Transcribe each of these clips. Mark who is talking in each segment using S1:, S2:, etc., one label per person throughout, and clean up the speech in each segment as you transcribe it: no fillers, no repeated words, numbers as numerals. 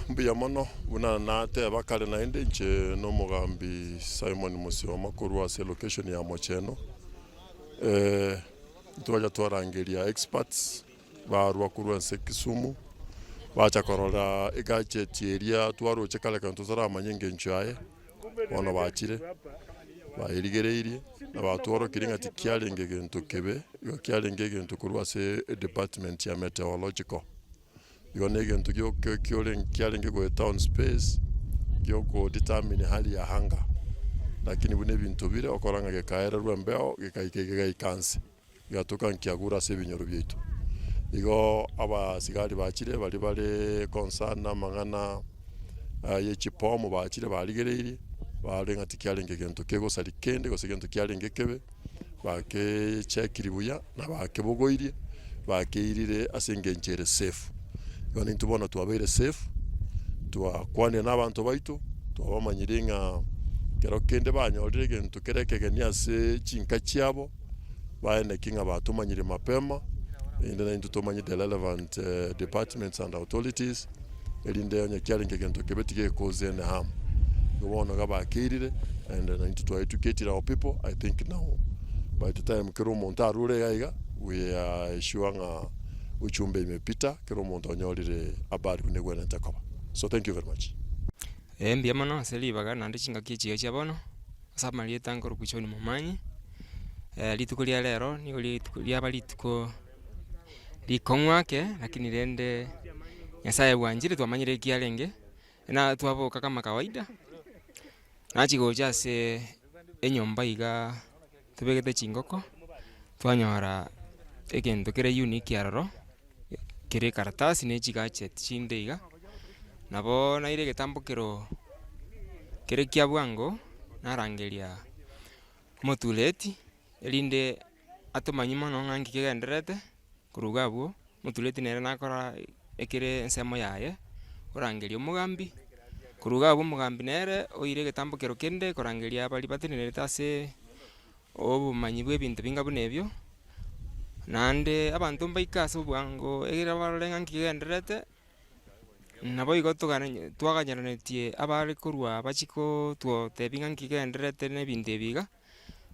S1: Mbuya mono, buna nateba kare naende inche nomogambi Simon Musioma korwa ase elocation ya Mocheno. Ntwacha twarangeria experts barwa korwa ense Kisumu, bacha korora egadget eria twaroche kare ekero totaramanya engencho yaye, bono bachire, bayerigereirie, na batworokirie ng'a tikiarenge gento kebe, igo kiarenge egento korwa ase edepartment ya meteorological. Igo na egento gioka kiorenge kiarenge goeta on space, gioko determine hali ya anga, lakini buna ebinto bire okora ng'a gekaererwa embeo gekaika iga gegaika nse, gegatoka nkiagure ase ebinyoro biaito. Igo abasigari bachire baria bare concerned na amang'ana ye chibomu bachire barigereirie, barore ng'a tikiarenge gento kegosaria kende gose gento kiarenge kebe. Bakechekiri buya na bakebogoirie, bakeirire ase engencho ere safe. Bono intwe bono twabeire safe, twakwanire na abanto baito, twabamanyire ng'a ekero kende banyorire egento kere ekegeni ase chinka chiabo, baeneki ng'a batomanyire mapema, erinde naintwe tomanye the relevant departments and authorities, erinde onye kiarenge egento kebe tige cause any harm. Igo bono iga bakeirire and naintwe twa educated our people, I think now by the time kera omonto arure iga iga, we are sure ng'a ujumbe imepita, kera omonto onyorire habari buna egwenerete koba. So thank you very much.
S2: Ee mbuya mono ase ribaga naende chingaki echi iga chia bono, ase amarieta nkorokwa John Momanyi, rituko ria rero nigo rituko riaba rituko. Rikong'u ake, lakini rende Nyasaye bwanchire twamanyire eki arenge, na twaboka kama kawaida, nachia gocha ase enyomba igaa tobegete chingoko, twanyora egento kere unique aroro, kere ekaratasi na echigadget chinde iga, nabo naire egetambokero kere kia bwango, narangeria omotureti erinde atomanyie mono ng'a nki kegendererete, korwa iga abwo, omotureti nere nakora ekere ensemo yaye, orangeria omogambi, korwa iga abwo omogambi nere oire egetambo kero kende korangeria baria batenenerete ase obomanyi bwa ebinto binga buna ebio, naende abanto mbaike ase obwango egere barore ng'a nki kegendererete. Naboigo togana twaganyeranetie abare korwa bachie kotwotebia ng'a nki kegendererete na ebinto ebi iga.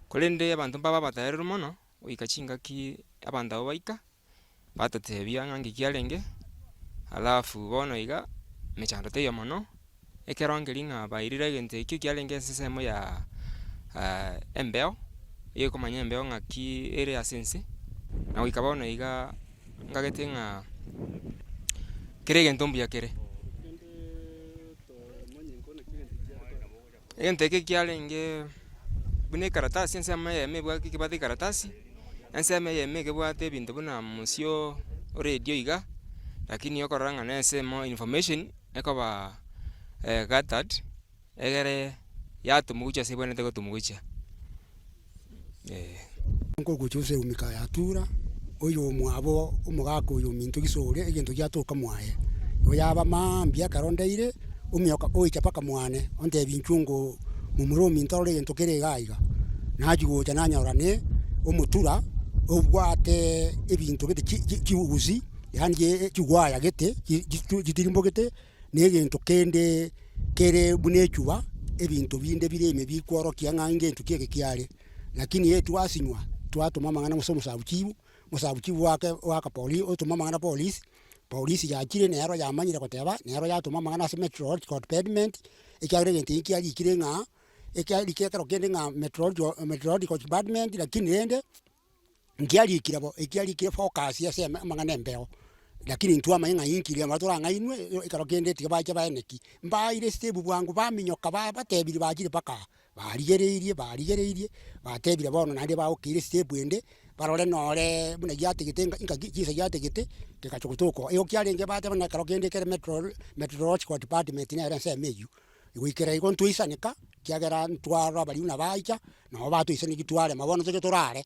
S2: Korende abanto mbabe abataereru mono, goika chingaki abanto abwo baika, batotebia ng'a nki kiarenge, alafu bono iga, emechando teiyo mono, ekero nkeria ng'a bairire egento ekio kiarenge ase ensemo ya embeo, eyekomanya embeo ng'aki ere ase ense, na goika bono iga ngagete ng'a kera egento mbuya kere. Egento eke kiarenge buna ekaratasi ensemo eyemo ebwate ekebwate ekaratasi, ensemo eyemo ekebwate ebinto buna mosio oradio iga, lakini okorora ng'a na ensemo information ekoba gathered, egere yatomwa gochia ase ebwenerete gotomwa gochia, eh.
S3: Nkogocha ase eumika ya Tura, oyomwabo omogaka oyo ominto gisore, egento giatoka mwaye. Igo yaba mambia ekero ndeire, omioka oicha mpaka mwane, ontebia inchuo ngo momura ominto arore egento kere iga iga. Nachia gocha nanyora ne omotura obwate ebinto gete chi chi chiusi, yaani chigwaya gete, chitirimbogete. Na egento kende kere buna echuba, ebinto binde bire ime bikworokia ng'a ngento ki eke kiare. Lakini eye twasinywa, twatoma amang'ana gose omosabuchibu, omosabuchibu oake oaka poli otoma amang'ana polisi, polisi yachire nero yamanyire goteba, nero yatoma amang'ana ase meteorological department, ekiagera egento eki kiarikire ng'a, ekiarikire ekero kende ng'a meteorological department lakini rende. Nkiarikire bo, ekiarikire focus ase amang'ana embeo, lakini intwe twamanya ng'a inki riria torang'ainwe ekero kende tiga bache baeneki. Mbaire step bwango baminyoka ba batebirie bachire mpaka aa, barigereirie barigereirie, batebire bono naende bagokeire step ende, barore nore buna giatigete nga ngaki chinsa giatigete, kegacha gotoka oo. Igo kiarenge bateba na ekero kende ekere metro meteorological department nere ensemo eywo, goikera igo ntwaisaneka, ekiagera ntwarora baria buna baicha, nabo batoisaneki twarema bono toche torare.